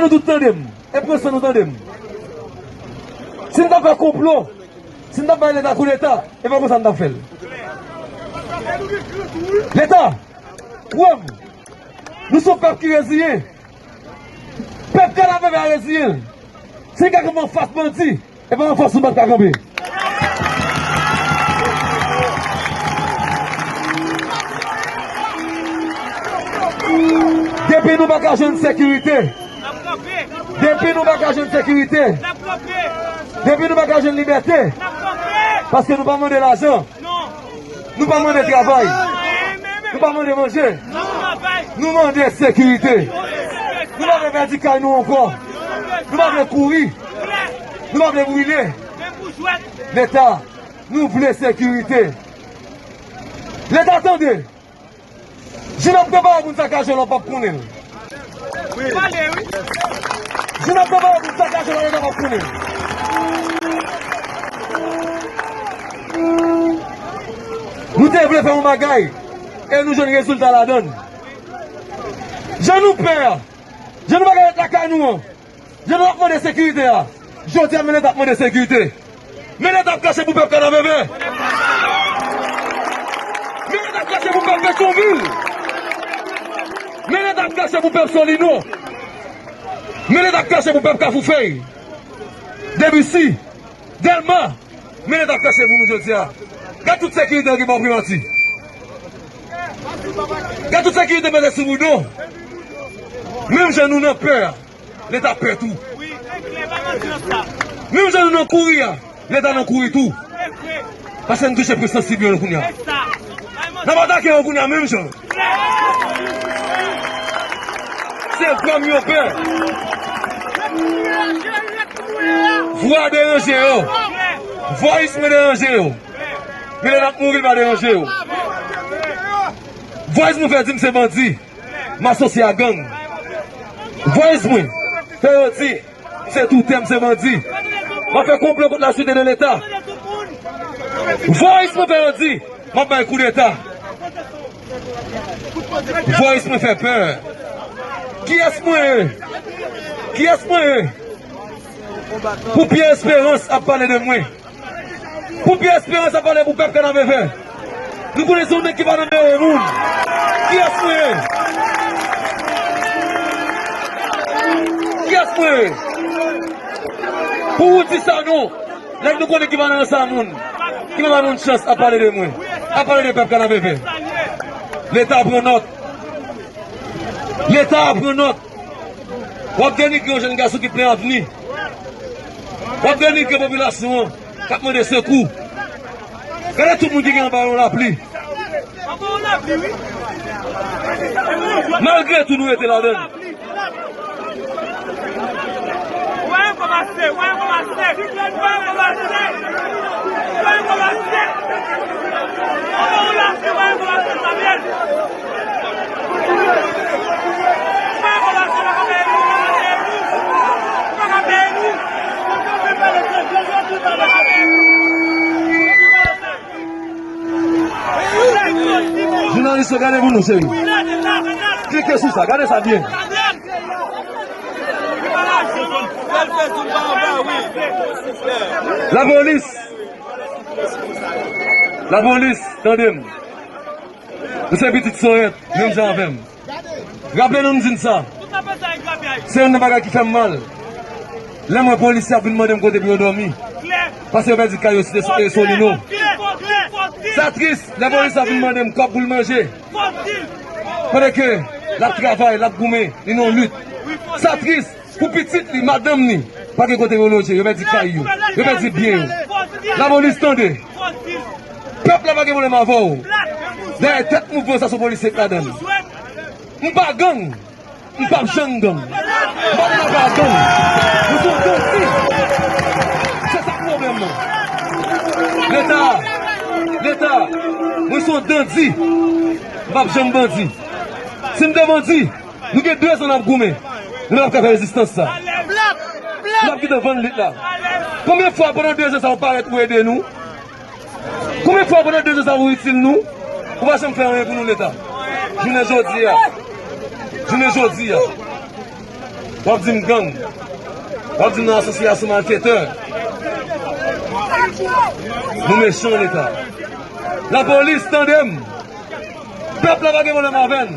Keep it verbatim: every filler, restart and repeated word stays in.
Tout tande m. E pran san nou tande m. Si n t ap fè konplo, si n t ap bay Leta koudeta, e pa konsa n t ap fè l. Leta, prèv, nou se yon pèp ki reziyen. Pèp Kanapevè a reziyen. Si n ka kanpe anfas bandi, e pa anfas nou pa t ka kanpe. Depi nou pa ka jwenn sekirite, depi nou pa ka jwenn sekirite, depi nou pa ka jwenn libète, paske nou pa mande lajan, nou pa mande travay, nou pa mande manje, nou mande sekirite. Nou pa vle pèdi kay nou ankò. Nou pa vle kouri. Nou pa vle brile. Leta, nou vle sekirite. Leta, tande! Jan n ap prepare pou n sakaje lòt, w ap konnen l. Jan n ap prepare pou n sakaje lòt, w ap konnen l. Nou te vle fè yon bagay, e nou jwenn rezilta ladan l. Jan nou pè a, jan nou pa ka ret lakay nou an, jan nou ap mande sekirite a, jodi a, men Leta ap mande sekirite. Men Leta ap kache pou pèp Kanapevè. Men Leta ap kache pou pèp Petyonvil. Men Leta ap kache pou pèp Solino. Men Leta ap kache pou pèp Kafou Fèy. Debisi, Dèlma. Men Leta ap kache pou nou jodi a. Gad tout sekirite ki ba w primati. Gad tout sekirite mete sou Boudon. Menm jan nou nan pè a, Leta pè tou. Menm jan nou nan kouri a, Leta nan kouri tou. Paske n touche pwen sansib yo kounye a. N ap atake yo kounye a menm jan. Se vwa m yo pè. Vwa deranje yo. Voice mwen deranje yo. Men lè n ap mouri, l pa deranje yo. Voice mwen fè di m se bandi. M asosye a gang. Voice mwen fè yo di se toutè, m se bandi. M ap fè konplo kont la sûreté de l'État. Voice mwen fè yo di m ap bay koudeta. Voice mwen fè pè. Kiyès mwen ye? Kiyès mwen ye? Pou Pierre Espérance ap pale de mwen. Pou Pierre Espérance ap pale pou pèp Kanapevè. Nou konnen se yon nèg ki pa nan dèyè moun. Kiyès mwen ye? Kiyès mwen ye? Pou ou di sa non. Nèg nou konnen ki pa nan sa moun. Ki pa ba moun chans ap pale de mwen. Ap pale de pèp Kanapevè. Leta pran nòt. Leta pran nòt. W ap denigre yon jèn gason ki plen avni. W ap denigre popilasyon an k ap mande sekou. Gade tout moun ki gen anba yon lapli. Malgre tou, nou rete ladan l. Jounalis yo, gade pou nou, cheri. Klike sou sa, gade sa byen. Lapolis. Lapolis, tande m. Nou se pitit Sorèt, menm jan avè m. Raple nou m di n sa. Se youn nan bagay ki fè m mal. Lè m wè polisye ap vin mande m kote pou yo dòmi. Paske yo pèdi kay yo site So-, e Solino. Sa tris, lè polisye ap vin mande m kòb pou l manje. Pandan ke l ap travay, l ap goumen, li nan yon lit. Sa tris. Pou pitit li, madanm li, pa gen kote yo loje, yo pèdi kay yo, yo pèdi byen yo. Lapolis, tande. Pèp la pa gen pwoblèm avè w. Dèyè tèt mouvman sa, se yon polisye k ladan l. M pa gang. M p ap janm gang. M pa nan afè a gang. Mwen se yon bandi. Se sa k pwoblèm nan. Leta, Leta, mwen se yon dandi. M p ap janm bandi. Si m te bandi, nou gen de zan n ap goumen. Nou p ap ka fè rezistans sa. Nou p ap kite vann lit la. Konbyen fwa pandan de zan sa ou parèt ou ede nou? Konbyen fwa pandan de zan sa ou itil nou? Ou pa janm fè anyen pou nou, Leta. Jounen jodi a. Jounen jodi a. W ap di m gang. W ap di m nan asosyasyon malfetè. Nou mechan Leta. Lapolis, tande m. Pèp la pa gen pwoblèm avè n.